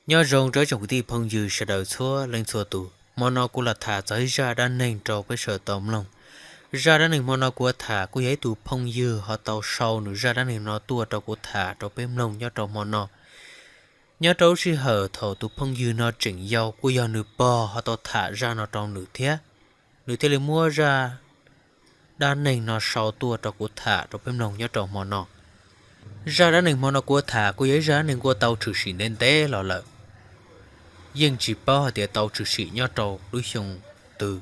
Nyob zoo rau tsoom kwv tij phooj ywg sawv daws txhua leej txhua tus, hmo no kuv los tham txog ib zaj dab neeg rau peb sawv daws tau mloog. Zaj dab neeg hmo no kuv tham kuj yog ib tug phooj ywg ho tau sau nws zaj dab neeg no tuaj rau kuv tham rau peb mloog nyob rau hmo no. Nyob rau lub sij hawm thaum tus phooj ywg no tseem yau kuj yog nws pog ho tau tham zaj no rau nws thiab. Nws thiaj li muab zaj dab neeg no sau tuaj rau kuv tham rau peb mloog nyob rau hmo no. Zaj dab neeg hmo no kuv tham kuj yog ib zaj dab neeg kuj tau tshwm sim ntev ntev los lawm, yeej tsis paub hais tias tau tshwm sim nyob rau lub xyoo twg.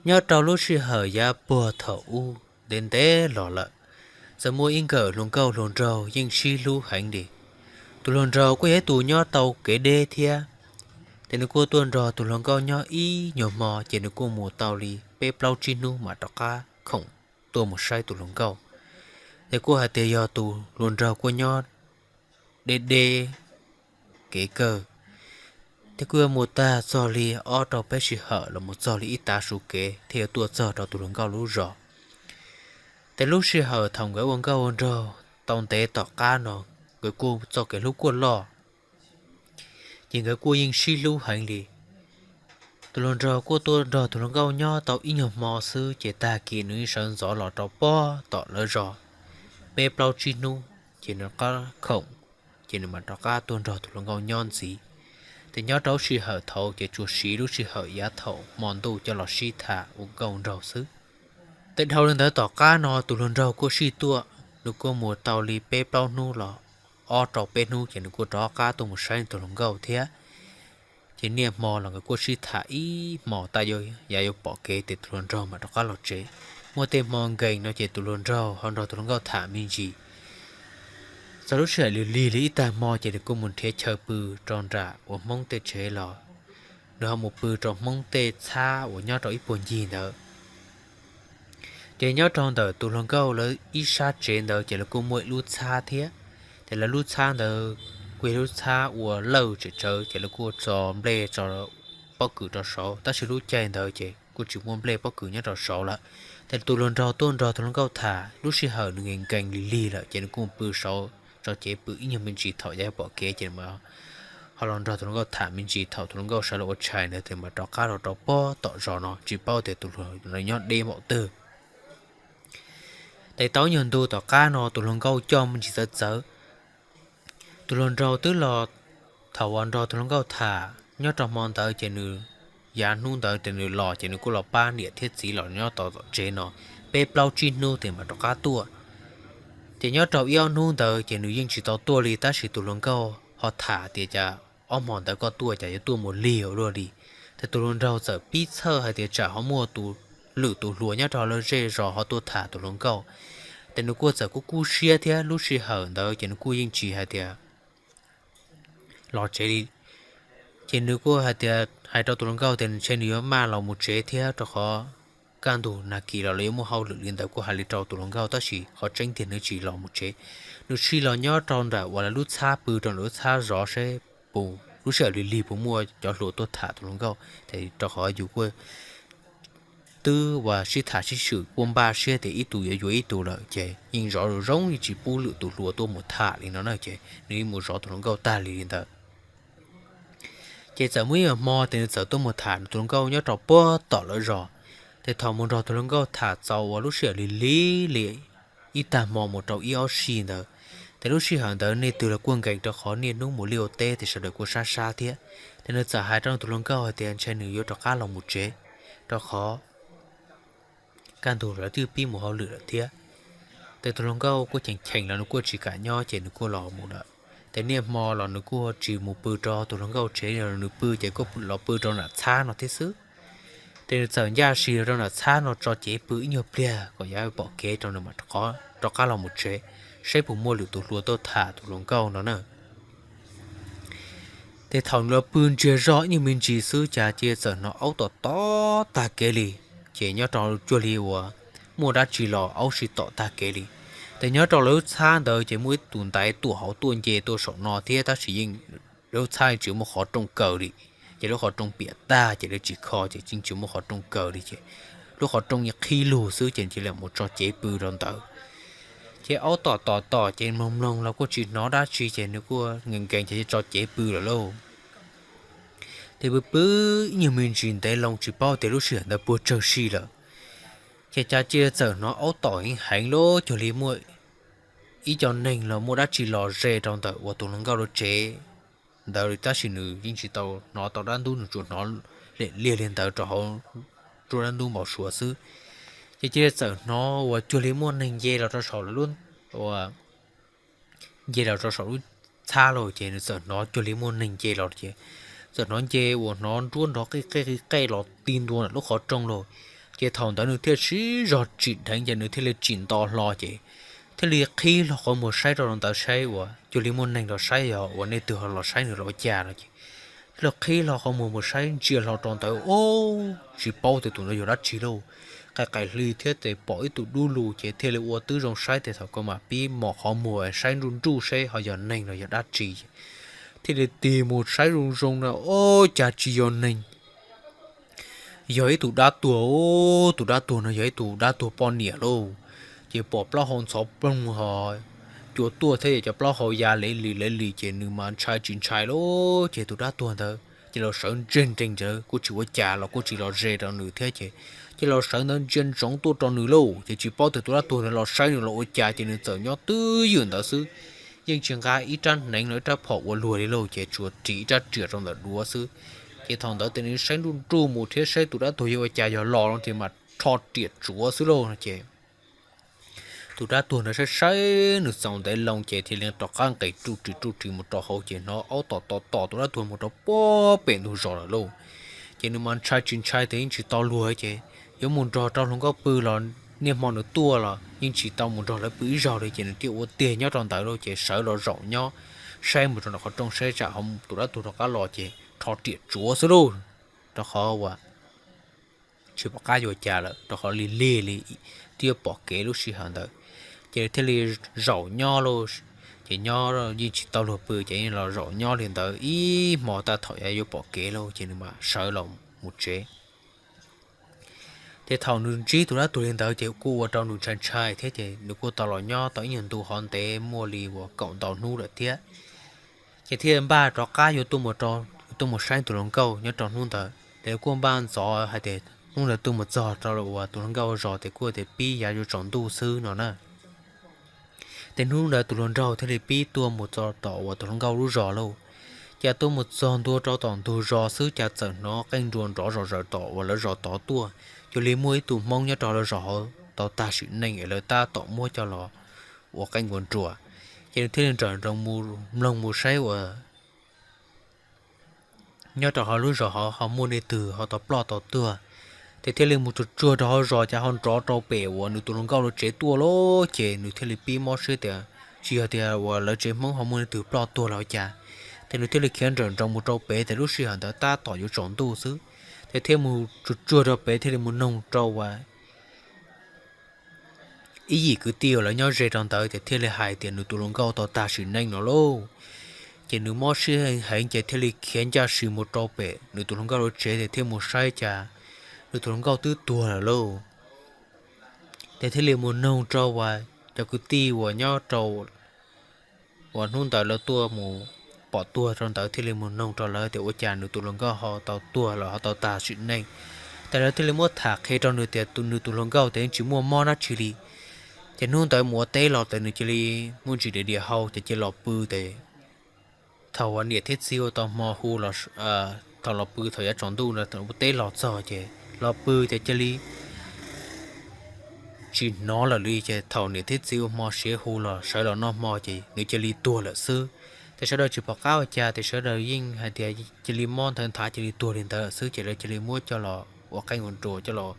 Nyob rau lub sij hawm yav puag thaum ub ntev ntev los lawm, txawm muaj ib nkawm hluas nkauj hluas nraug yeej sib hlub heev li. Tus hluas nraug kuj yog ib tus nyob tau kev deb thiab, ces nws kuj tuaj nrog tus hluas nkauj nyob ib nyuag hmo ces nws kuj mus tau li peb plaub tsib hnub mam rov qab khoom tuaj mus saib tus hluas nkauj. Ces kuj hais tias yog tus hluas nraug kuj nyob deb deb kev kawg, thiab kuj yuav mus tag txog li ob rau peb sij hawm los mus txog li ib tav su kev thiaj yuav tuaj txog rau tus hluas nkauj lub zos. Ces lub sij hawm thaum nkawd ua nkauj ua nraug tau ntev tom qab no, nkawd kuj txoj kev hlub kuj loj, ces nkawd kuj yeej sib hlub heev li. Tus hluas nraug kuj tuaj nrog tus hluas nkauj nyob tau ib nyuag hmo xwb ces tag kis nws yeej sawv ntxov los rau pem tom lawv zos peb plaub tsib hnub, ces nws rov qab khoom, ces nws mam rov qab tuaj nrog tus hluas nkauj nyob ntxiv. Ces nyob rau lub sij hawm thaud ces tsuas siv lub sij hawm yav thaum hmo ntuj coj los sib tham ua nkauj nraug xwb. Ces dhau li ntawd tom qab no tus hluas nraug kuj sij tuaj, nws kuj mus tau li peb plaub hnub los ob rau peb hnub ces nws kuj rov qab tuaj mus saib tus hluas nkauj thiab. Ces niaj hmo los nkawd kuj sib tham ib hmos tas yav yuav pom kev ces tus hluas nraug mam rov qab los tsev. Muaj tej hmo nkees no ces tus hluas nraug ho nrog tus hluas nkauj tham me ntsis. Txog lub sij hawm lig lig li ib tag hmo ces nws kuj mus nrhiav chaw pw rau nram uas Hmoob tej tsev los, nws ho mus pw rau Hmoob tej txhab uas nyob rau ib puag ncig ntawd. Ces nyob rau ntawm tus hluas nkauj lawv ib sab tsev ntawd ces lawv kuj muaj ib lub txhab thiab. Ces lawv lub txhab ntawd kuj yog lub txhab ua lawj tsem tsawv ces lawv kuj tso nplej tso pob kws rau saud, tab sis lub caij ntawd ces kuj tsis muaj nplej pob kws nyob rau saud lawm. Ces tus hluas nraug tuaj nrog tus hluas nkauj tham, lub sij hawm nws nkees nkees lig lig lawm ces nws kuj pw saud tso cev pw ib nyuag me ntsis thaum yav pom kev ces ho los nrog tus hluas nkauj tham me ntsis thaum tus hluas nkauj sawv los ua tshais ntawd ces mam rov qab los rau pem tom zos no, tsis paub tias tus hluas nraug nyob deb npaum twg. Ces tau ib nyuag ntu tom qab no tus hluas nkauj coj me ntsis txawv txawv. Tus hluas nraug twb los, thaum uas nrog tus hluas nkauj tham nyob rau hmo ntawd ces nws, yav hnub ntawd ces nws los ces nws kuj los pab niam thiab txiv los nyob tom tsev no peb plaub tsib hnub ces mam rov qab tuaj. Ces nyob rau ib ob hnub ntawd ces nws yeej tsis tau tuaj li, tab sis tus hluas nkauj ho tham tias cas ob hmo ntawd koj tuaj cas yuav tuaj mus lig ua luaj li. Ces tus hluas nraug txawm pib txhawj hais tias tsam ho muaj tus lwm tus hluas nyob rau lawv zej zos ho tuaj tham tus hluas nkauj. Ces nws kuj txawm kuj kub siab thiab, lub sij hawm ntawd ces nws kuj yeej tsis hais tias los tsev li. Ces nws kuj hais tias, hais rau tus hluas nkauj tias ntshe nws yuav maj los mus tsev thiab, rau qhov kaj ntug nag kis los lawv yuav muaj hauj lwm li ntawd, kuj hais li rau tus hluas nkauj, tab sis qhov tseeb tiag nws tsis los mus tsev. Nws sij los nyob rau nram uas lawv lub txhab, pw rau nram lub txhab zov seb puas, lub sij hawm lig lig puas muaj cov hluas tuaj tham tus hluas nkauj, ces rau qhov yus kuj twb uas sib tham sib swm kuj npaj siab tias ib tug yuav yuav ib tug lawm ces yeej zov zoo zoo, yeej tsis pub lwm tus hluas tuaj mus tham li no na, ces nws yeej mus zov tus hluas nkauj tag li li ntawd. Ces txawm muaj ib hmo ces nws txawm tuaj mus tham tus hluas nkauj nyob rau pem tom lawv zos. Ces thaum mus nrog tus hluas nkauj tham txaus uas lub sij hawm lig lig li ib tag hmo mus rau ib ob sij ntawd, ces lub sij hawm ntawd nej twg los kuj nkees rau qhov niaj hnub mus liaj ua teb ces sawv daws kuj sab sab thiab. Ces nws txawm hais rau tus hluas nkauj hais tias ntshe nws yuav rov qab los mus tsev, rau qhov kaj ntug lawv twb pib mus hauj lwm lawm thiab. Ces tus hluas nkauj kuj cheem cheem los nws kuj tsis kam nyob ces nws kuj los mus lawm. Ces niaj hmo los nws kuj tsis mus pw rau tus hluas nkauj tsev, nws pw ces kuj los pw rau nram txhab no thiab xwb. Ces nws txawm ncaj si rau nram txhab no tso cev pw ib nyuag pliag kom yav pom kev rau nws mam rov qab los mus tsev, saib puas muaj lwm tus hluas tuaj tham tus hluas nkauj no na. Ces thaum nws los pw ntsiag zog ib nyuag me ntsis xwb cas cia txawm hnov aub tom tom tag kev li. Ces nyob rau cuag li uas muaj dab tsi los aub sib tom tag kev li. Ces nyob rau lawv lub txhab ntawd ces muaj ib tus ntaiv tuaj hauv tuaj nce tuaj saum no thiab, tab sis yeej lawv lub txhab tsis muaj qhov rooj kaw li. Ces lub qhov rooj piam tag ces lawv tsis kho ces yeej tsis muaj qhov rooj kaw li ces lub qhov rooj yeej qhib lug xwb ces cia li mus tso cev pw rau ntawd. Ces aub tom tom tom ces mloog mloog los kuj tsis hnov dab tsi ces nws kuj nkees nkees ces tso cev pw lawm lauj. Ces pw pw ib nyuag me ntsis ntev loo tsis paub tias lub sij hawm ntawd puas tsawg si lawm, ces cas cia txawm hnov aub tom heev heev lawm cuag li muaj ib co neeg los muaj dab tsi los ze rau ntawm uas tus hluas nkauj lub tsev ntawd li tab sis nws yeej tsis tau hnov tau dab ntub, nws tsuas hnov liam liag li ntawd rau hauv nruab dab ntub npau suav xwb. Ces cia li txawm hnov uas cuag li muaj neeg nce los rau saum lub, uas nce los rau saum lub txhab lauj, ces nws txawm hnov cuag li muaj neeg nce los ces txawm hnov nce uas hnov nruab nrov qij qej qij qej los ti ntua ntawm lub qhov rooj lauj. Ces thaum ntawd nws thiaj sib zog tsim dheev ces nws thiaj li tsim nto hlo ces thiaj li qhib hlo qhov muag saib rau ntawd saib uas cuag li muaj neeg los saib yog uas nej twg los saib nws los ua cas no ces thiaj li qhib hlo qhov muag mus saib ntsia hlo rau ntawd, o, tsis paub tias tus ntawd yog dab tsi lauj. Qai qais hli thiab ces pom ib tug dub lug ces thiaj li ua tib zoo saib tias thaum kawg mas pib mos qhov muag saib nruj nruj saib ho yog neeg los yog dab tsi. Thiaj li tig mus saib zoo zoo na, o, cas tsis yog neeg, yog ib tug dab tuag. Tus dab tuag no yog ib tug dab tuag poj niam lauj, ces pom plaub hau ntxhov ploog ho cua tuaj thiab yog cov plaub hau ya lev lis lev lis ces nws mas ntshai tsis ntshai lauj. Ces tus dab tuag ntawd ces los sawv ntseg nrees ntawd kuj tsis ua cas los kuj tsis los ze rau nws thiab ces, ces los sawv ntawd ntsia ntsoov tuaj rau nws lauj. Ces tsis paub tias tus dab tuag ntawd los saib nws los ua cas ces nws txawm nyob twj ywm ntawd xwb, yeej tsis nqa ib rab hneev los ib rab phom ua luag li lauj, ces tsuas ris ib rab riam rau ntawm duav xwb. Ces thaum ntawd ces nws saib nruj nruj mus thiab saib tus dab tuag yog ua cas yog los no ces mas rho riam tsuav xwb lauj no ces tus dab tuag ntawd saib saib nws txaus ntev loo ces thiaj li rov qab nqes ruj ris ruj ris mus rau hauv ces hnov aub tom tom tom tus dab tuag mus rau puag pem ntug zos lawm lauj. Ces nws mas ntshai tsis ntshai tias yeej tsis tau luag ces yuav mus nrog rau hluas nkauj pw los niaj hmo nws tuaj los yeej tsis tau mus nrog lawv pw ib zaug li ces nws thiaj ua tiag nyob rau ntawd lauj. Ces sawv los zaum nyob saib mus rau ntawm qhov rooj saib tsam tus dab tuag rov qab los ces rho riam tsuav xwb lauj, rau qhov uas tsis pom qab yuav cas lawm rau qhov lig lig li twb yuav pom kev lub sij hawm ntawd. Ces thiaj li zaum nyob lauj, ces nyob yeej tsis tau luag pw ces los zaum nyob li ntawd ib hmo tag thaum yuav pom kev lauj ces nws mam sawv los mus tsev. Ces thaum nws ntsib tus dab tuag li ntawd ces kuj ua rau nws ntshai ntshai thiab ces nws kuj tau los nyob tau ib nyuag ntu hov ntev muaj li uas kaum ntau hnub lawm thiab. Ces thiaj npaj rov qab yuav tuaj mus saib tus hluas nkauj nyob rau hnub ntawd ces kuj npaj ntxov hais tias hnub ntawd tuaj mus txog rau uas tus hluas nkauj zos ces kuj tias pib yav yuav tsaus ntuj xwb no na. Ces hnub ntawd tus hluas nraug thiaj li pib tuaj mus txog tom uas tus hluas nkauj lub zos lauj. Ces tuaj mus txog ntua rau tom ntug zos xwb cas txawm hnov qeej nruas nrov zom zaws tom uas lawv zos tod tuaj, cuag li muaj ib tug Hmoob nyob rau lawv zos hauv tau tag sim neej es lawv tab tom muab coj los ua qeej ua nruas. Ces nws thiaj li nrawm nroos mus mloog mus saib uas nyob rau hauv lub zos hauv ho muaj leej twg ho tau ploj tau tuag. Ces thiaj li mus tsuag tsuag rau hauv zos cas ho nrov rau pem uas nws tus hluas nkauj lawv tsev tuaj lauj. Ces nws thiaj li pib mob siab tias tsis yog tias uas lawv tsev Hmoob ho muaj leej twg ploj tuag los cas. Ces nws thiaj li khiav nrawm nroos mus rau pem ces lub sij hawm ntawd tab tom yuav tsaus ntuj xwb. Ces thiaj mus tsuag tsuag rau pem thiaj li mus noog rau uas ib yim kwv tij uas lawv nyob ze rau ntawd ces thiaj li hais tias nws tus hluas nkauj tau tag sim neej no lauj. Ces nws mob siab heev ces thiaj li khiav ncaj si mus rau pem nws tus hluas nkauj lub tsev ces thiaj mus saib cas nws tus hluas nkauj twb tuag lawm lauj. Ces thiaj li mus noog rau uas cov kwv tij uas nyob rau uas hnub ntawd lawv tuaj mus pom tuag rau ntawd thiaj li mus noog rau lawv tias ua cas nws tus hluas nkauj ho tau tuag los ho tau tag sim neej. Ces lawv thiaj li muab tham qhia rau nws tias nws tus hluas nkauj ces yeej tsis muaj mob dab tsi li. Ces hnub ntawd mus ua teb los ces nws cia li muaj ntsis diav diav hau ces cia li los pw ces thaum uas niam thiab txiv ua tau hmo hu los, thaum los pw thaum yav tsaus ntuj ntawd ua teb los txog ces los pw ces cia li tsis hnov lawm li. Ces thaum niam thiab txiv ua hmo siav hu los sawv los noj hmo ces nws cia li tuag lawm xwb. Ces sawv daws tsis pom qab ua cas ces sawv daws yeej hais tias cia li mob ntawd nthav cia li tuag li ntawd lawm xwb ces lawv cia li muab coj los ua qeej ua nruas coj los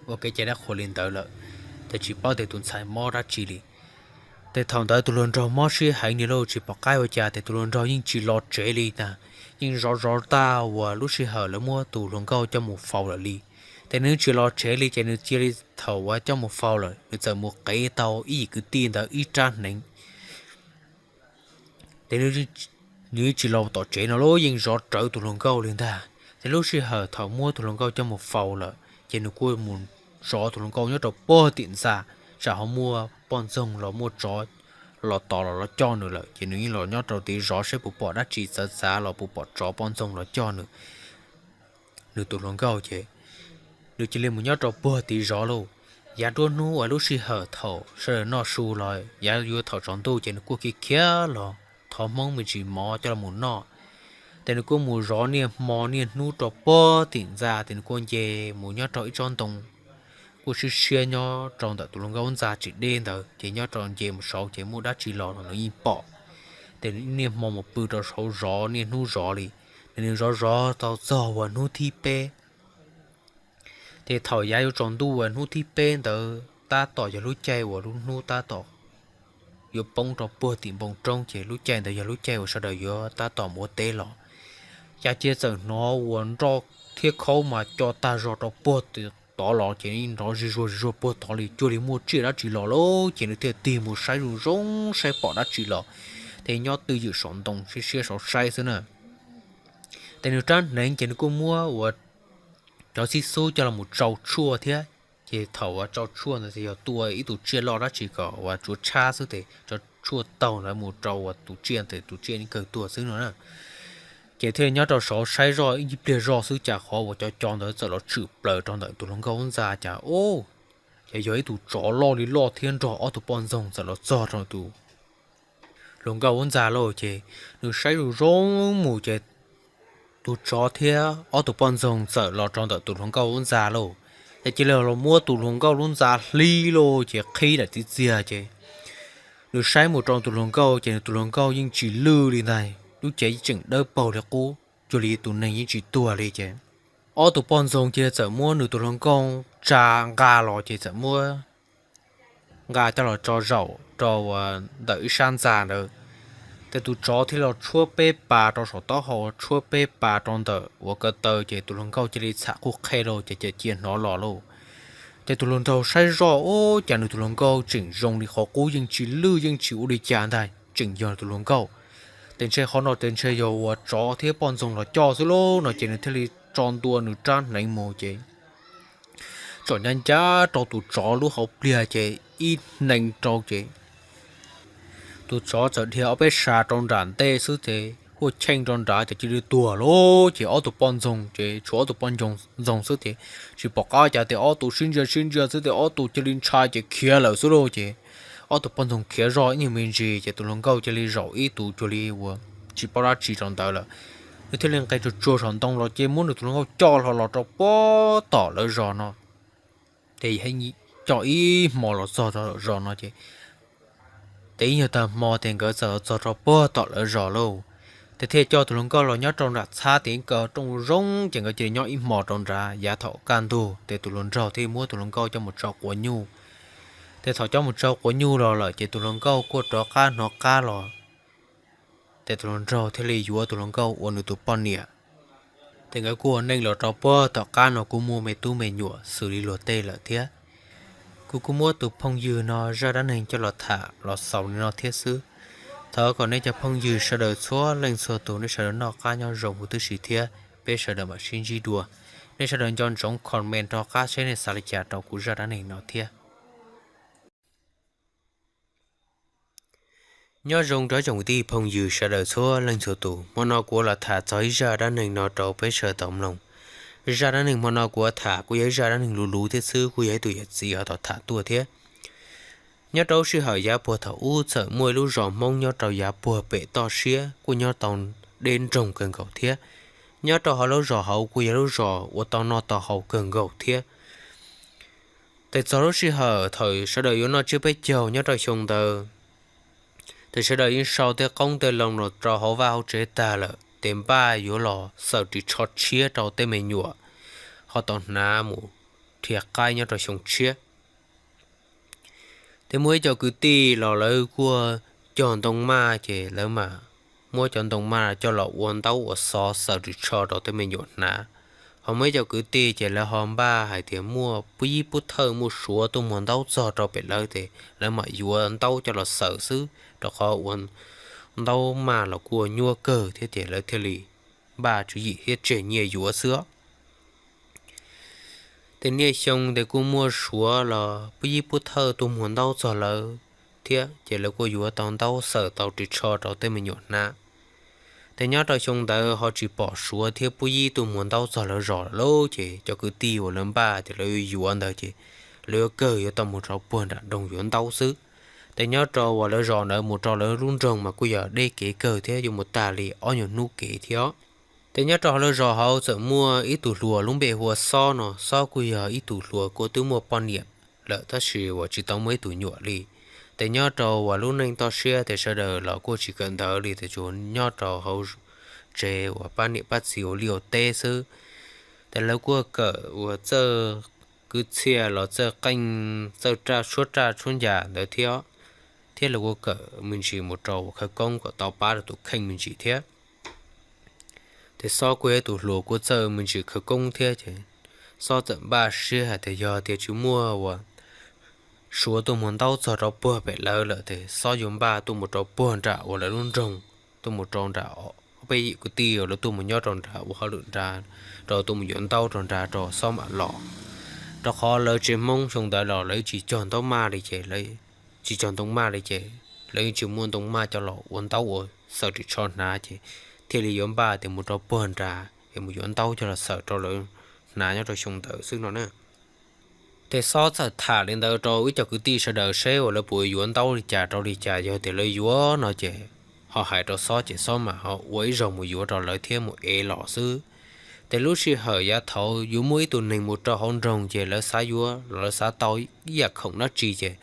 ua kev cai dab qhuas li ntawd lawm. Ces tsis paub tias tus ntxhais mob dab tsi li. Ces thaum ntawd tus hluas nraug mob siab heev li lauj, tsis pom qab ua cas ces tus hluas nraug yeej tsis los tsev li ntag. Yeej zov zov tag uas lub sij hawm lawv muab tus hluas nkauj coj mus faus lawm li. Ces nws tsis los tsev li ces nws cia li thaum uas coj mus faus lawm nws txawm mus qev tau ib yim kwv tij ntawd ib rab hneev. Ces nws tsis los tom tsev no lauj, yeej zov rawv tus hluas nkauj li ntag. Ces lub sij hawm thaum muab tus hluas nkauj coj mus faus lawm ces nws kuj mus zov tus hluas nkauj nyob rau puag tim ntxa, tsam ho muaj poj ntxoog los muaj tsov los tod los los coj nws lawm, ces nws yeej los nyob rau tid zov saib puas pom dab tsi txawv txav los puas pom tsov poj ntxoog los coj nws, nws tus hluas nkauj ces nws cia li mus nyob rau puag tid zov lauj. Yav nruab hnub uas lub sij hawm thaum sawv daws noj su los yav yuav thaum tsaus ntuj ces nws kuj khiav khiav los thov Hmoob me ntsis mov coj los mus noj. Ces nws kuj mus zov niaj hmo niaj hnub rau puag tim ntxa, ces nws kuj nce mus nyob rau ib tsob ntoo kuj siab siab nyob rau ntawm tus hluas nkauj ntxa tsis deb ntawd, ces nyob rau nce mus saud ces muaj dab tsi los los nws yeej pom. Ces niaj hmo mus pw rau saud zov niaj hnub zov li. Ces nws zov zov tau txog uas hnub thib peb, ces thaum yav yuav tsaus ntuj uas hnub thib peb ntawd tab tom yog lub caij uas lub hnub tab tom yuav poob rau puag tim npoo roob, ces lub caij ntawd yog lub caij uas sawv daws yuav tab tom mus ua teb los. Cas cia txawm hnov uas nroj thiab khaub mas co tag zog rau puag tod los, ces nrov zig zuag zig zuag puag tod li, cuag li muaj tsiaj dab tsi los lauj. Ces nws thiaj tig mus saib zoo zoo saib pom dab tsi los, ces nyob twj ywm saum ntoo siab siab saud saib xwb na. Ces nws rab hneev ces nws kuj muab uas cov xib xub coj los mus tsau tshuaj thiab. Ces thaum uas tsau tshuaj ntawd ces yog tua ib tug tsiaj loj dab tsi kom uas tsuav tshab xwb, ces tsau tshuaj taug ntawd mus rau uas tus tsiaj ntawd, tus tsiaj yeej kawg tuag xwb no na. Ces thiaj nyob rau saud saib zoj ib pliag zoj xwb, cas qhov uas cov cov ntawd txawm los tshwm plaws rau ntawm tus hluas nkauj ntxa, cas ub, ces yog ib tug tsov loj li loj thiab nrog ob tug poj ntxoog txawm los txog rau tus hluas nkauj ntxa lauj. Ces nws saib zoo zoo mus ces tus tsov thiab ob tug poj ntxoog txawm los rau ntawm tus hluas nkauj ntxa lauj. Ces cia li los muab tus hluas nkauj lub ntxa hlib lauj, ces qhib daim txiv txiag. Ces nws saib mus rau tus hluas nkauj ces nws tus hluas nkauj yeej tsis lwj li ntag, lub cev tseem dawb paug li qub, cuag li tus neeg yeej tsis tuag li. Ces ob tug poj ntxoog ces txawm muab nws tus hluas nkauj tsa nqa los, ces txawm muab nqa coj los tso zaum rau ntawm ib sab ntxa ntawd. Ces tus tsov thiaj los tshuab peb pas rau saum taub hau, tshuab peb pas rau ntawm uas ko taw, ces tus hluas nkauj cia li txham qhuj qhe lauj, ces cia hnov los lauj. Ces tus hluas nraug saib zoj, ub, cas nws tus hluas nkauj tseem zoo li qhov qub, yeej tsis lwj yeej tsis ua li cas ntag, tseem yog tus hluas nkauj. Ces ntshe qhov no ces ntshe yog uas tsov thiab poj ntxoog los coj xwb lauj no, ces nws thiaj li tso ntua nws rab hneev mus ces tsom ncaj ncaj rau tus tsov lub hauv pliag ces ib hneev rau ces tus tsov txawm dhia ob peb sab rau nram ntej xwb ces huaj cheej rau nrad ces cia li tuag lauj. Ces ob tug poj ntxoog ces tshuav ob tug poj ntxoog xwb ces tsis pom qab cas ces ob tug sib ntsia sib ntsia xwb ces ob tug cia li ntshai ces khiav lawm xwb lauj. Ces ob tug poj ntxoog khiav zoj ib nyuag me ntsis ces tus hluas nkauj cia li zaum ib tus cuag li uas tsis paub dab tsi rau ntawd lawm. Nws thiaj li nqes tsuag tsuag saum ntoo los ces muab nws tus hluas nkauj coj hlo los rau puag tom lawv zos no. Ces coj ib hmo los txog rau zos no ces, ces ib nyuag tag hmo ces nkawd txawm los txog rau puag tom lawv zos lauj. Ces thiaj coj tus hluas nkauj los nyob rau nram txhab, ces ib kaw rooj zoo ces nkawd cia li nyob ib hmo rau nrad. Yav thaum kaj ntug ces tus hluas nraug thiaj muab tus hluas nkauj coj mus tsau quav nyuj. Ces thaum coj mus tsau quav nyuj los lawm ces tus hluas nkauj kuj rov qab hnov qab los, ces tus hluas nraug thiaj li yuav tus hluas nkauj ua nws tus poj niam. Ces nkawd kuj ua neej los rau puag tom qab no kuj muaj me tub me nyuam xws li luag tej lawm thiab. Kuv kuj muab tus phooj ywg no zaj dab neeg coj los tham los xaus li no thiab xwb. Thov kom nej cov phooj ywg sawv daws txhua leej txhua tus nej sawv daws noj qab nyob zoo huv tib si thiab peb sawv daws mam sib ntsib dua. Nej sawv daws nco ntsoov comment rov qab seb nej xav li cas rau kuv zaj dab neeg no thiab. Nyob zoo rov tsoom kwv tij phooj ywg sawv daws txhua leej txhua tus, hmo no kuv los tham txog ib zaj dab neeg no rau peb sawv daws tau mloog. Zaj dab neeg hmo no kuv tham kuj yog ib zaj dab neeg luv luv thiab xwb, kuj yog ib tug yawm txiv ho tau tham tuaj thiab. Nyob rau sij hawm yav puag thaum ub txawm muaj ib lub zos Hmoob nyob rau yav puag pem toj siab kuj nyob tau deb nroog kawg nkaus thiab. Nyob rau hauv lub zos hauv kuj yog lub zos uas tau noj tau haus kawg nkaus thiab. Ces txog lub sij hawm thaum sawv daws yuav noj tsiab peb caug nyob rau xyoo ntawd, ces sawv daws yeej sau tej qoob tej loo los rau hauv vaj hauv tsev tag lawm, ces npaj yuav los xaws ris tsho tshiab rau tej me nyuam ho tau hnav mus dhia qaib nyob rau xyoo tshiab. Ces muaj ib co kwv tij los lawv kuj cog ntoo maj, ces lawv mam muab cov ntoo maj coj los ua ntaub ua xov xaws ris tsho rau tej me nyuam hnav. Ho muaj ib co kwv tij ces lawv ho npaj hais tias muaj pub yib pub thawj muaj suav tuaj muag ntaub txog rau pem lawv, ces lawv mam yuav ntaub coj los xaws xwb, rau qhov ua ntaub maj los kuj nyuaj kawg thiab, ces lawv thiaj li npaj tswv yim thiab tseg nyiaj yuav xwb. Ces niaj xyoo ces kuj muaj Suav los pub yib pub thawj tuaj muag ntaub txog lawv thiab, ces lawv kuj yuav tau ntaub xaws tau ris tsho rau tej me nyuam hnav. Ces nyob rau xyoo ntawd ho tsis pom Suav thiab pub yib tuaj muag ntaub txog lawv zos lawm, ces cov kwv tij uas lawv npaj tias lawv yuav yuav ntawd ces lawv yuav kawg yuav tau mus rau puag nram nroog yuav ntaub xwb. Ces nyob rau uas lawv zos ntawd mus rau lawv lub nroog mas kuj yog deb kev kawg thiab, yuav mus tag li ob nyuag hnub kev thiab. Ces nyob rau hauv lawv zos hauv txawm muaj ib tug hluas lub npe hu ua Xob no. Xob kuj yog ib tug hluas kuj twb muaj poj niam lawm tab sis uas tsis tau muaj ib tug nyuam li. Ces nyob rau uas lub neej toj siab ces sawv daws los kuj tsis kawm ntawv li, ces tsuas nyob rau hauv tsev uas pab niam pab txiv ua liaj ua teb xwb. Ces lawv kuj kawm uas txawj kwv txhiaj los txawj qeej, txawj raj tshuab raj tshuab ncas ntawd thiab, thiab lawv kuj kawm me ntsis mus rau uas khawv koob kom tau pab rau tus kheej me ntsis thiab. Ces Xob kuj yog ib tug hluas kuj txawj me ntsis khawv koob thiab, ces Xob txawm npaj siab hais tias yog tias tsis muaj uas Suav tuaj muag ntaub txog rau puag pem lawv lawm ces Xob yuav npaj tuaj mus rau puag nram uas lawv lub nroog, tuaj mus rau nram ob peb yim kwv tij uas lawv tuaj mus nyob rau nram ua hauj lwm nrad, rau tuaj mus yuav ntaub rau nrad rau Xob mam los. Rau qhov lawv tsev Hmoob xyoo ntawd los lawv tsis cog ntaub maj li ces, tsis cog ntoo maj li ces lawv yeej tsis muaj ntoo maj coj los ua ntaub ua xaws ris tsho hnav ces thiaj li yuav npaj tias mus rau puag nrad es mus yuav ntaub coj los xaws rau lawv hnav nyob rau xyoo ntawd xwb no na. Ces Xob txawm tham li ntawd rau ib co kwv tij sawv daws seb uas lawv puas yuav ntaub li cas rau li cas, yog tias lawv yuav no ces ho hais rau Xob ces Xob mam ho ua ib zaug mus yuav rau lawv thiab mus ev los xwb. Ces lub sij hawm yav thaud yuav muaj ib tug neeg mus rau hauv nroog ces lawv xav yuav los lawv xav tau ib yam khoom dab tsi ces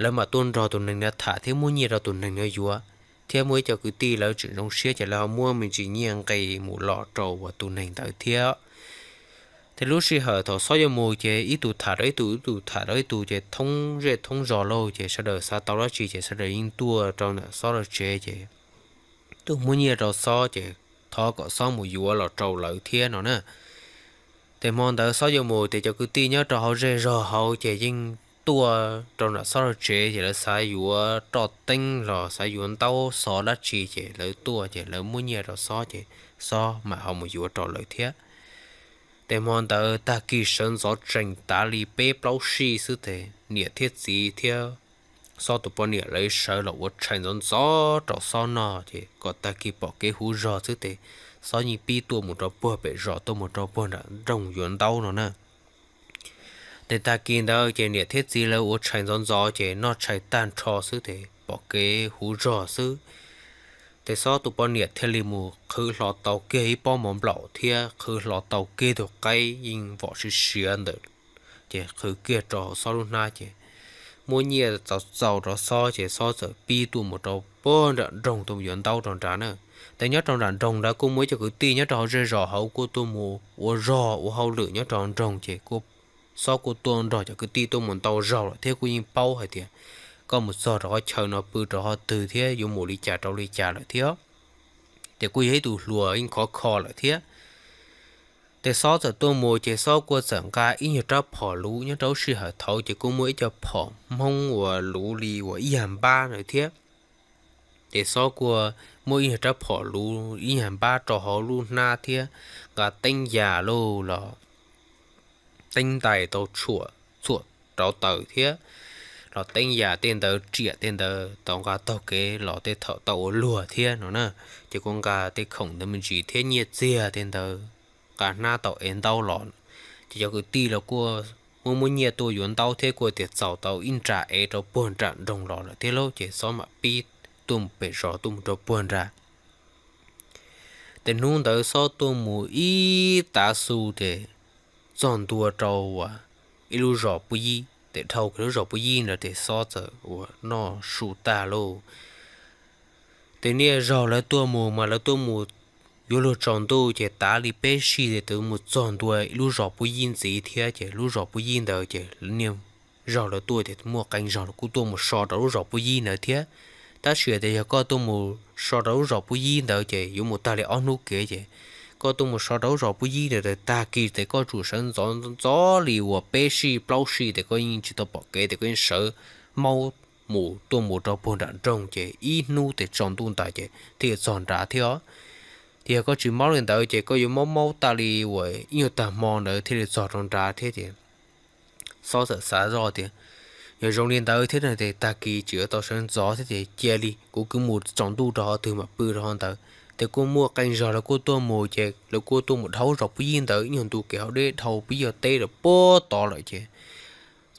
lawv mam tuaj nrog tus neeg no tham thiab muab nyiaj rau tus neeg no yuav. Thiab muaj ib co kwv tij lawv tseem zoo siab ces lawv ho muab me ntsis nyiaj nqi mus los rau uas tus neeg ntawd thiab. Ces lub sij hawm thaum Xob yuav mus ces ib tug tham rau ib tug, ib tug tham rau ib tug ces thoob zej thoob zos lauj, ces sawv daws xav tau dab tsi ces sawv daws yeej tuaj rau ntawm Xob lawv tsev ces tuaj muab nyiaj rau Xob ces thov kom Xob mus yuav los rau lawv thiab no na. Ces hmo ntawd Xob yuav mus ces cov kwv tij nyob rau hauv zej zog hauv ces yeej tuaj rau nram Xob lawv tsev ces lawv xav yuav roj teeb los xav yuav ntaub xov dab tsi ces lawv tuaj ces lawv muab nyiaj rau Xob ces Xob mam ho mus yuav rau lawv thiab. Ces hmo ntawd tag kis sawv ntxov tsees tav li peb plaub sij xwb ces niam thiab txiv thiab Xob tus poj niam lawv sawv los ua tshais ntxov ntxov rau Xob noj ces kom tag kis pom kev huv zog xwb ces Xob yeej pib tuaj mus rau puag pem zos tuaj mus rau puag nram nroog yuav ntaub no na. Ces tag kis ntawd ces niam thiab txiv lawv ua tshais ntxov ntxov ces noj tshais tag nrho xwb ces pom kev huv zog xwb. Ces Xob tus poj niam thiaj li mus qhwv hlo tau kiag ib pob mov nplaum thiab qhwv hlo tau kiag tus qaib yeej vom siav siav ntawd, ces qhwv kiag rau Xob lub hnab ces muab nyiaj txaus txaus rau Xob ces Xob txawm pib tuaj mus rau puag nram nroog tuaj mus yuav ntaub rau nrad na. Ces nyob rau nram nroog ntawd kuj muaj ib co kwv tij nyob rau hauv zej zos hauv kuj tuaj mus ua zog ua hauj lwm nyob rau nroog ces kuj Xob kuj tuaj nrog cov kwv tij tuaj mus ntau zaug lawm thiab kuj yeej paub hais tias koj mus txog rau qhov chaw no pw rau qhov twg thiab yuav mus li cas rau li cas lawm thiab. Ces kuj yog ib tug hluas yeej khov kho lawm thiab. Ces Xob txawm tuaj mus ces Xob kuj txawm nqa ib nyuag rab phom luv, nyob rau lub sij hawm thaud ces kuj muaj ib co phom Hmoob uas luv li uas ib yag npab ntawd thiab. Ces Xob kuj muaj ib nyuag rab phom luv ib yag npab rau hauv lub hnab thiab nqa teeb yam lauj los teeb ntais tau tshuam txhuam rauv taws thiab los teeb yam tej ntawd, riam tej ntawd tau nqa taug kev los tej thaum tau ua luag thiab no na. Ces kuj nqa tej khoom ntawd me ntsis thiab nyiaj txiag tej ntawd nqa hnab tau ev ntaub los. Ces cov kwv tij los kuj muab muab nyiaj tuaj yuav ntaub thiab kuj tias txaus tau ib nra ev rau puag nram nroog los lawm thiab lauj, ces Xob mam pib tuaj mus pem zos tuaj mus rau puag nrad. Ces hnub ntawd Xob tuaj mus ib tav su ces txog ntua rau uas ib lub zos pub yib, ces dhau kiag lub zos pub yib ntawd ces Xob txawm uas noj su tag lauj. Ces niaj zaug lawv tuaj mus mas lawv tuaj mus yuav luag tsaus ntuj ces tav li peb sij ces twb mus txog ntua ib lub zos pub yib ntxiv thiab, ces lub zos pub yib ntawd ces niaj zaug lawv tuaj ces muaj qee zaug los kuj tuaj mus so rau lub zos pub yib ntawd thiab. Tab sis tias yog koj tuaj mus so rau lub zos pub yib ntawd ces yuav mus tag li ob hnub kev, ces koj tuaj mus so rau lub zos pub yib ntawd tag kis ces koj tsum sawv ntxov ntxov li uas peb sij plaub sij ces koj yeej tsis tau pom kev ces koj yeej sawv maub mus tuaj mus rau puag nram nroog ces ib hnub ces tsaus ntuj ntais ces thiaj li txog nrad thiab os. Ces yog koj tsis maub li ntawd ces koj yuav maub maub tas li uas ib nyuag tag hmo ntawd thiaj li txog rau nrad thiab ces Xob txawm xav zoj tias, yog zoo li ntawd thiab no ces tag kis tseem yuav tau sawv ntxov thiab ces cia li kuv kuj mus tsaus ntuj rau hauv twg mam pw rau hauv ntawd. Ces kuj muaj qee zaug lawv kuj tuaj mus ces lawv kuj tuaj mus dhau zos pub yib ntawd ib nyuag ntu kev hauv deb dhau pub yib teb rau puag tod lawm ces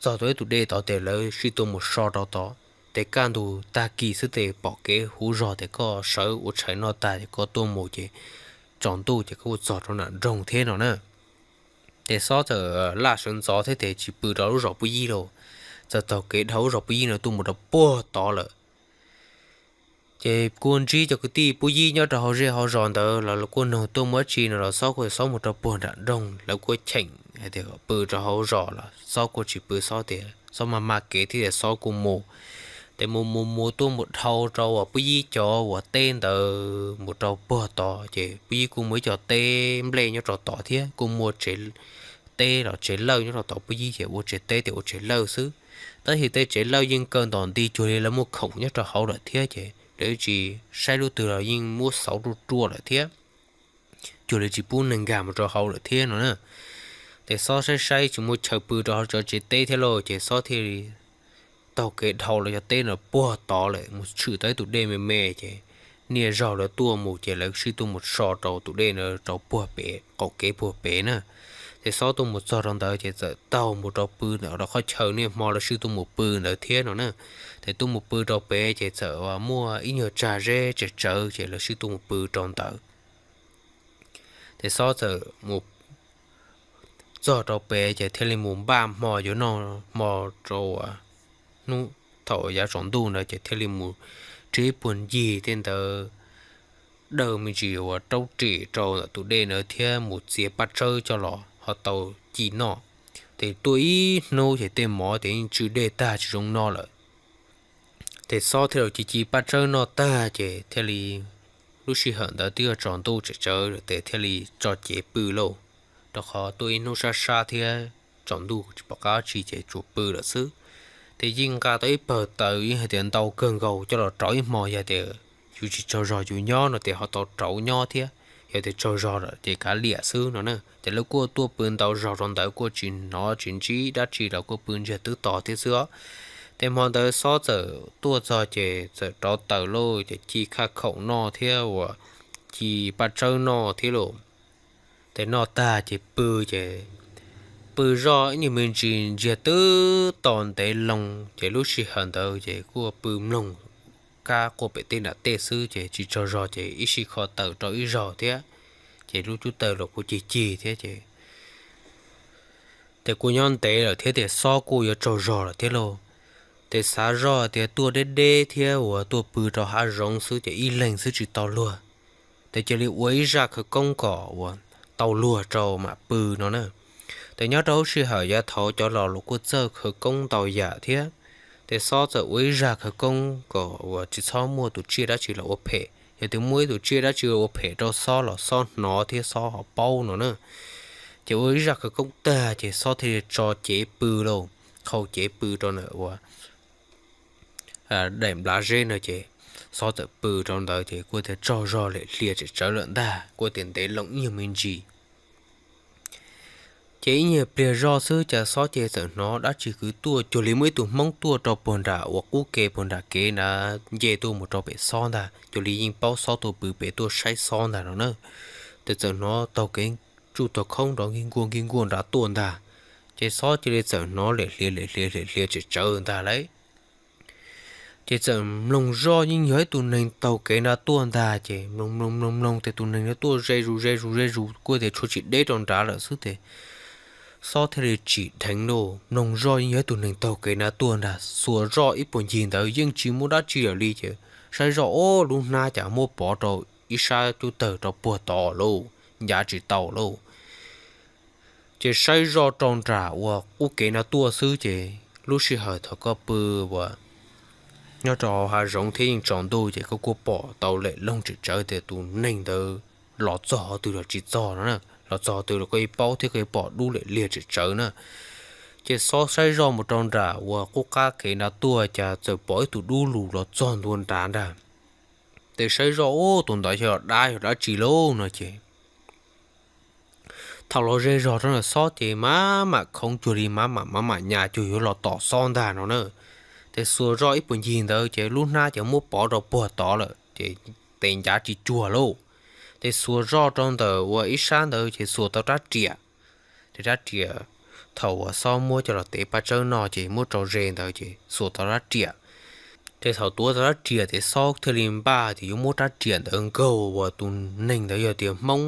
txog tau ib tus dej tod ces lawv sib tuaj mus so rau tod. Ces kaj ntug tag kis xwb ces pom kev huv zog ces koj sawv ua tshais noj tag ces koj tuaj mus ces tsaus ntuj ces koj kuj txog rau nram nroog thiab no na. Ces Xob txawm laj sawv ntxov thiab ces tsis pw rau lub zos pub yib lawm, txawm taug kev dhau lub zos pub yib no tuaj mus rau puag tod lawm. Ces kuj ntsib cov kwv tij pub yib nyob rau hauv zej hauv zos ntawd los lawv kuj nug tuaj mus dab tsi no los Xob kuj Xob mus rau puag nram nroog, lawv kuj cheem hais tias kom pw rau hauv zos los Xob kuj tsis pw, Xob tias Xob maj maj kev thiab tias Xob kuj mus. Ces mus mus mus tuaj mus dhau rau uas pub yib cov uas teb ntawd mus rau puag tod ces pub yib kuj muaj ib co teb nplej nyob rau tod thiab kuj muaj tsev teb los tsev lawj nyob rau tod, pub yib ces ua tsev teb ces ua tsev lawj xwb. Tab sis tej tsev lawj yeej kaw ntom nti cuag li lawv muaj khoom nyob rau hauv lawm thiab ces lawv tsis saib lub twg los yeej muab xauv ruaj ruaj lawm thiab, cuag li tsis pub neeg nkag mus rau hauv lawm thiab no na. Ces Xob saib saib tsis muaj chaw pw rau hauv cov tsev teb thiab lauj ces Xob thiaj li taug kev dhau los cov teb no puag tod lawm mus tshwm tau ib tus dej me me ces niaj zaus lawv tuaj mus ces lawv sib tuaj mus so rau tus dej no rau puag pem qaum kev puag pem na. Ces Xob tuaj mus txog rau ntawd ces txawm taug mus rau pw ntawm rau qhov chaw niaj hmo lawv sib tuaj mus pw ntawd thiab no na. Ces tuaj mus pw rau pem ces txawm muaj ib nyuag tsag zeb tsawv tsawv ces lawv sib tuaj mus pw rau ntawd. Ces Xob txawm mus txog rau pem ces thiaj li mus npaj hmo yuav noj hmo rau hnub thaum yav tsaus ntuj ntawd ces thiaj li mus nrhiav ib puag ncig tej ntawd daws me ntsis uas raub ris rau ntawm tus dej ntawd thiab mus txiav paj tsawb coj los ho tau ci noj. Ces tuaj ib hnub ces tej mov ces yeej tsw dej tag tsis zoo noj lawm. Ces Xob thiaj li ci ci paj tsawb noj tag ces thiaj li lub sij hawm ntawd twb yuav tsaus ntuj tsawv tsawv lawm ces thiaj li tso cev pw lauj, rau qhov tuaj ib hnub sab sab thiab tsaus ntuj tsis pom qab tsi ces tsuas pw lawm xwb. Ces yeej nqa tau ib pawg taws yeej hais tias ntau kawg nkaus coj los rauv ib hmo, yog tias yus tsis tsaug zog yus nyob no ces ho tau rauv nyob thiab, yog tias tsaug zog lawm ces kav liam xwb no na. Ces lawv kuj tuaj pw ntau zaus rau ntawd kuj tsis hnov tsis ntsib dab tsi los kuj pw ntsiag twb to thiab xwb os. Ces hmo ntawd Xob txawm tuaj txog ces txawm rauv taws lauj ces ci khaj khaum noj thiab uas ci paj tsawb noj thiab lauj. Ces noj tag ces pw ces pw zoj ib nyuag me ntsis ntsiag twb to ntev loo ces lub sij hawm ntawd ces kuj pw mloog kab quaj pem tej nram tej xwb ces tsis tsaug zog ces ib sij kho taws rau ib zaug thiab, ces lub cub taws los kuj cig cig thiab ces ces kuj nyob ntev lawm thiab ces Xob kuj yuav tsaug zog lawm thiab lauj. Ces xav zoj tias tuaj deb deb thiab uas tuaj pw rau hav zoov xwb ces ib leeg xwb tsis tau luag, ces cia li ua ib zaj khawv koob kom uas tau luag rau mam pw no na. Ces nyob rau lub sij hawm yav thaud cov laus los kuj txawj khawv koob ntau yam thiab, ces Xob txawm ua ib zaj khawv koob kom uas tsis txhob muaj tus tsiaj dab tsi los ua phem, yog tias muaj ib tus tsiaj dab tsi los ua phem rau Xob los Xob hnov thiab Xob ho paub no na. Ces ua ib zaj khawv koob tag ces Xob thiaj li tso cev pw lauj, qhau cev pw rau ntawm uas daim nplav zeb no ces Xob txawm pw rau ntawd ces kuj tias tsaug zog lem hlias tsem tsawv lawm ntag, kuj tias ntev loo ib nyuag me ntsis. Ces ib nyuag pliag zoj xwb cas Xob ces txawm hnov dab tsi kwv tuaj cuag li muaj ib tug Hmoob tuaj rau puag nram uas qub ke puag nram kev na, nce tuaj mus rau pem Xob ntag, cuag li yeej paub Xob tuaj pw pem tuaj saib Xob ntag no na. Ces txawm hnov taug kev tsuj taug khoob nrov nkig nkuaj nkig nkuaj nrad tuaj ntag. Ces Xob cia li txawm hnov lem hlias lem hlias lem hlias tsem tsawv ntag lauj. Ces txawm mloog zoj yeej yog ib tug neeg taug kev nrad tuaj ntag, ces mloog mloog mloog mloog tias tus neeg no tuaj ze zus ze zus ze zus kuj tias tshuav tsis deb rau nrad lawm xwb ces Xob thiaj li tsim dheev lauj, mloog zoj yeej yog ib tug neeg taug kev nrad tuaj ntag, xuas zoj ib puag ncig ntawd yeej tsis muaj dab tsi lawm li ces saib zoj ob lub hnab cas muab pov rau ib sab cub tawg rau puag tod lauj, ncav tsis tau lauj. Ces saib zoj rau nram uas qub kev nrad tuaj xwb ces lub sij hawm thaum koj pw uas nyob rau hauv hav zoov thiab yeej tsaus ntuj ces koj kuj pom tau lem loog tsem tsawv tias tus neeg ntawd los txog qhov twg los tsis txog no na, los txog qhov twg los koj yeej paub thiab koj yeej pom dub lem liag tsem tsawv na. Ces Xob saib zoj mus rau nram uas qub qab kev nrad tuaj cas txawm pom ib tug dub lug los txog ntua nrad ntag. Ces saib zoj ub tus ntawd xyov dab yog dab tsi lauj no ces Thaum los ze zog rau ntawm xob ces maj mam khoov cuag li maj mam maj mam nyas cuag yuav los tom xob ntag no na. Ces xuas zoj ib puag ncig ntawd ces lub hnab ces muab pov rau puag tod lawm ces tes ncav tsis cuag lauj. Ces xuas zoj rau ntawm uas ib sab ntawd ces xuas tau rab riam. Ces rab riam thaum uas xob muab coj los tev paj tsawb no ces muab rau ze ntawd ces xuas tau rab riam. Ces thaum tuav tau rab riam ces xob thiaj li npaj tias yuav muab rab riam ntawd nkaug uas tus neeg ntawd yog tias hmoob,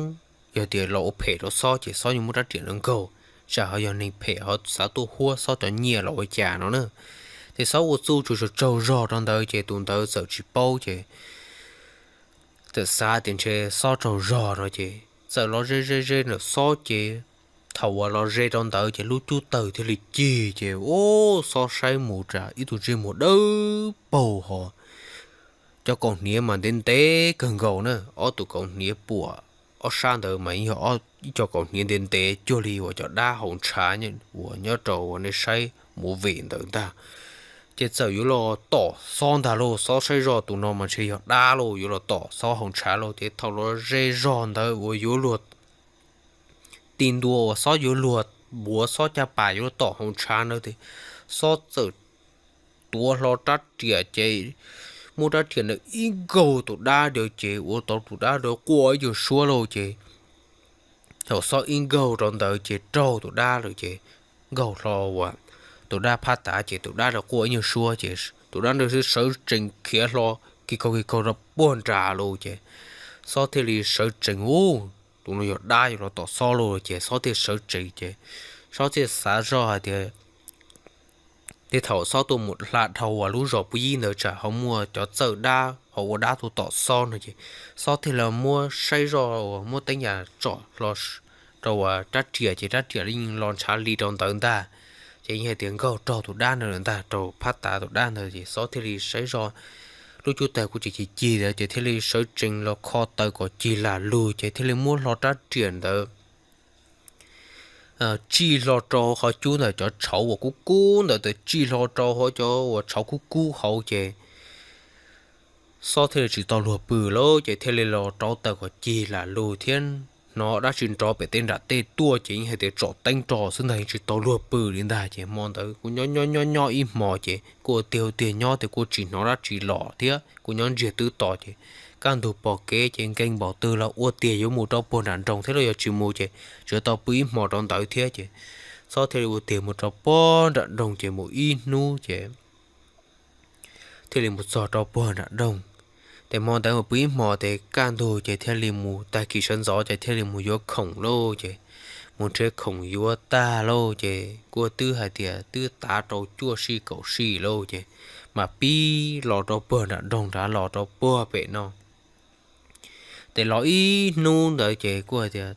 yog tias los ua phem rau xob ces xob yuav muab rab riam ntawd nkaug, tsam ho yog neeg phem ho xav tuaj huab xob cov nyiaj los ua cas no na. Ces xob ua txuj tsaug tsaug zog rau ntawd ces tus ntawd txawm tsis paub ces txawm xav tias ntshe xob tsaug zog no ces txawm los ze ze ze ntawm xob ces thaum uas los ze rau ntawd ces lub cub tawg thiaj li cig ces ua xob saib mus rau ib tug ntsej muag dawb paug ho cov kaus hniav mas ntev ntev kawg nkaus na, ob tug kaus hniav puam ob sab ntawd mas yog ib co kaus hniav ntev ntev cuag li uas cov dab hauv ntshav uas nyob rau uas nej saib movie ntawd ntag. Ces txawm yuav los tom xob ntag lauj, xob saib zoj tus no mas ntshe yog dab lauj, yuav los tom xob hauv ntshav lauj. Ces thaum los ze zog ntawd uas yuav luag ti ntua uas xob yuav luag npuav xob caj pas yuav los tom hauv ntshav ntawd ces xob txawm tuav hlo rab riam ces muab rab riam ntawd ib nkaug tus dab ntawd ces ua tau tus dab ntawd quaj ib nyuag suab lauj ces thaum xob ib nkaug rau ntawd ces raug tus dab lawm ces nkaug hlo uas tus dab phab tav ces tus dab ntawd quaj ib nyuag suab ces tus dab ntawd sawv tsees khiav hlo kis kaug kis kaug rau puag nram lauj ces xob thiaj li sawv tsees, u, tus no yog dab yuav los tom xob lauj ces xob thiaj sawv tsees ces xob thiaj xav zoj hais tias tej thaum xob tuaj mus hla dhau uas lub zos Pub Yib ntawd tsam ho muaj cov txawj dab ho ua dab tuaj tom xob no ces xob thiaj li muab saib zoj uas muab teeb yam tsom hlo rau uas rab riam ces rab riam yeej los ntshav li rau ntawd ntag. Ces yeej hais tias nkaug raug tus dab ntawd lawm ntag, raug phab tav tus dab ntawd ces xob thiaj li saib zoj lub cub tawg kuj tsis cig cig ntawd ces thiaj li sawv tsees los kho taws kom cig lam lug ces thiaj li muab hlo rab riam ntawd tsij hlo rau qhov cub ntawm cov tshauv uas kub kub ntawd, tsij hlo rau hauv cov uas tshauv kub kub hauv ces xob thiaj li tsis tau luag pw lauj ces thiaj li los rauv taws kom cig lam lug thiab hnov dab tsi nrov pem tej nram tej tuaj ces yeej hais tias tsom teeb rau xwb ntag, yeej tsis tau luag pw li ntag. Ces hmo ntawd kuj nyob nyob nyob nyob ib hmo ces kuj ua tiag ua tiag nyob tias kuj tsis hnov dab tsi los thiab kuj nyob ntsiag twb to ces kaj ntug pom kev ces nkees npaum twg los ua tiag yuav mus rau puag nram nroog thiab los yog tsis mus ces tsuas tau pw ib hmo rau ntawd thiab ces xob thiaj li ua tiag mus rau puag nram nroog ces mus ib hnub ces thiaj li mus txog rau puag nram nroog. Ces hmo ntawd mus pw ib hmo ces kaj ntug ces thiaj li mus, tag kis sawv ntxov ces thiaj li mus yuav khoom lauj ces mus nrhiav khoom yuav tag lauj ces kuj twb hais tias twb tav rau cuaj sij kaum sij lauj ces mam pib los rau puag nram nroog nrad los rau puag pem no. Ces los ib hnub ntawd ces kuj hais tias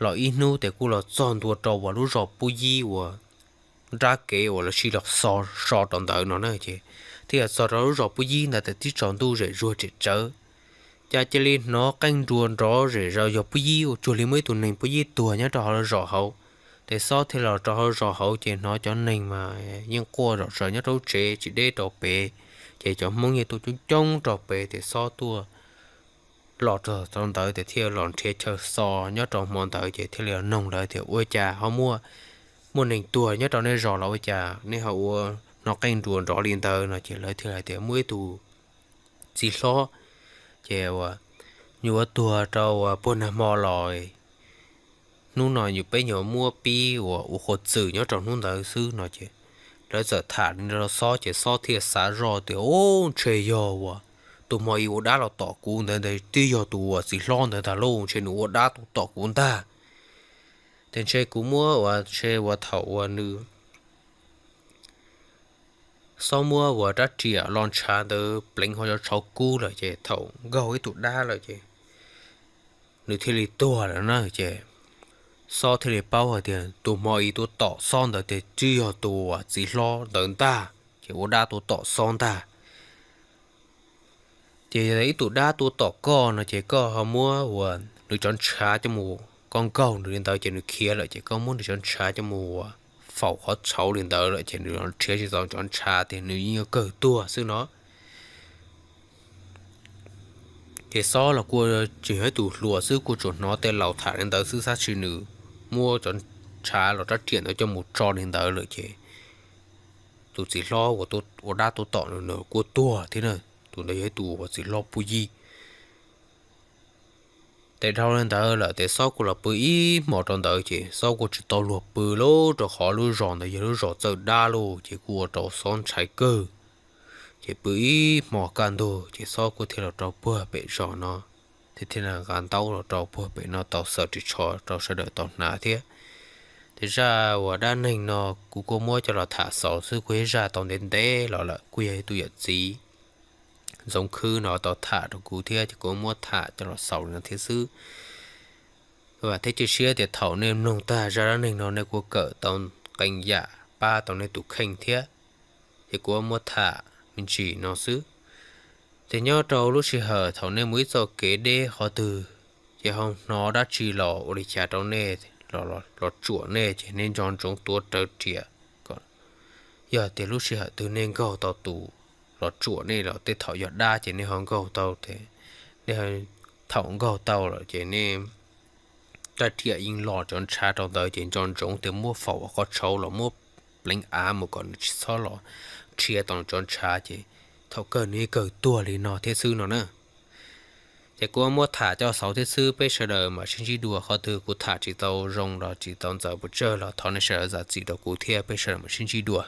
los ib hnub ces kuj los txog ntua rau uas lub zos Pub Yib uas nrab kev uas lawv sib los so rau ntawd no na ces thiaj txog rau lub zos Pub Yib ntawd ces tib tsaus ntuj zem zuag tsem tsawv. Cas cia li hnov qeej nruas nrov zem zaws yog Pub Yib, ua cuag li muaj ib tug neeg Pub Yib tuag nyob rau hauv zos hauv. Ces xob thiaj los rau hauv zos hauv ces hnov cov neeg mas yeej quaj zom zaws nyob rau lub tsev tsis deb rau pem, ces cov Hmoob yeej tuaj coob coob rau pem ces xob tuaj los rau ntawd ces thiaj los nrhiav chaw xo nyob rau hmo ntawd ces thiaj li noog lawv tias ua cas ho muaj, muaj neeg tuag nyob rau nej zos los ua cas nej ho ua hnov qeej nruas nrov li ntawd no ces lawv thiaj hais tias muaj ib tug txiv hlob ces uas nws ua tuag rau uas puag nag hmo los, hnub no yus peb nyuam muab pib uas ua qhuav txwm nyob rau hnub ntawd xwb no ces lawv txawm tham li no rau xob ces xob thiaj xav zoj tias u, ntshe yog uas tus hmo ib ua dab los tom kuv ntawd ntag, twb yog tus uas txiv hlob ntawd ntag lauj, ntshe nws ua dab tuaj tom kuv ntag. Ces ntshe kuv muab uas ntshe uas thaum uas nws xob muab uas rab riam los ntshav ntawd pleev hauv cov tshauv kub lawm ces thaum nkaug ib tug dab lawm ces nws thiaj li tuag lawm na ces xob thiaj li paub hais tias tus hmo ib tuaj tom xob ntawd ces twb yog tus uas txiv hlob ntawd ntag, ces ua dab tuaj tom xob ntag. Ces yog ib tug dab tuaj tom koj no ces koj ho muab uas nws cov ntshav coj mus, koj nkaug nws li ntawd ces nws khiav lawm ces koj muab nws cov ntshav coj mus uas faus qhov tshauv li ntawd lawm ces nws nrhiav tsis tau cov ntshav tias nws yeej yuav kawg tuag xwb no. Ces Xob los kuj tsis yog ib tus hluas xwb, kuj tsuas hnov tej laus tham li ntawd xwb, xav tsis nws muab cov ntshav los rab riam ntawd coj mus tso li ntawd lawm ces tus txiv hlob uas ua dab tuaj tom nws kuj tuag thiab na. Tus ntawd yog ib tus txiv hlob phooj ywg. Ces dhau li ntawd lawm ces Xob kuj los pw ib hmos rau ntawd ces Xob kuj tsis tau luag pw lawm, rau qhov lub zos ntawd yog lub zos txawj dab lauj, ces kuj ua rau Xob ntshai kawg. Ces pw ib hmos kaj ntug ces Xob kuj thiaj los rau puag pem zos no, thiaj thiaj nqa ntaub los rau puag pem no tau xaws ris tsho rau sawv daws tau hnav thiab. Ces zaj uas dab neeg no kuv kuj muab coj los tham xaus xwb, kuj yog zaj tau ntev ntev los lawm, kuj yog ib tug yawm txiv Ntxoov Khwb no tau tham rau kuv thiab ces kuv muab tham coj los xaus li no thiab xwb. Vam thiab cia siab tias thaum nej mloog tag zaj dab neeg no nej kuj kawm tau qee yam pab tau nej tus kheej thiab. Ces kuv muab tham me ntsis no xwb. Ces nyob rau lub sij hawm thaum nej mus ib txoj kev deb qhov twg, ces ho hnov dab tsi los ua li cas rau nej, los tsuam nej ces nej nco ntsoov tuav rawv riam kom yog tias lub sij hawm twg nej nkaug tau tus los tsuam nej los tej thaum yog dab ces nej ho nkaug tau, nej thaum nkaug tau lawm ces nej rab riam yeej los cov ntshav rau ntawd ces nco ntsoov tias muab faus ua qhov tshauv los muab pleev av mus kom nws tsis txhob los rhiav tau cov ntshav ces thaum kawg nws kawg tuag li no thiab xwb no na. Ces kuv muab tham coj xaus thiab xwb, peb sawv daws mam sib ntsib dua. Qhov twg kuv tham tsis tau zoo los tsis tau ntxaws pes tsawg los thov nej sawv daws zam txim rau kuv thiab, peb sawv daws mam sib ntsib dua.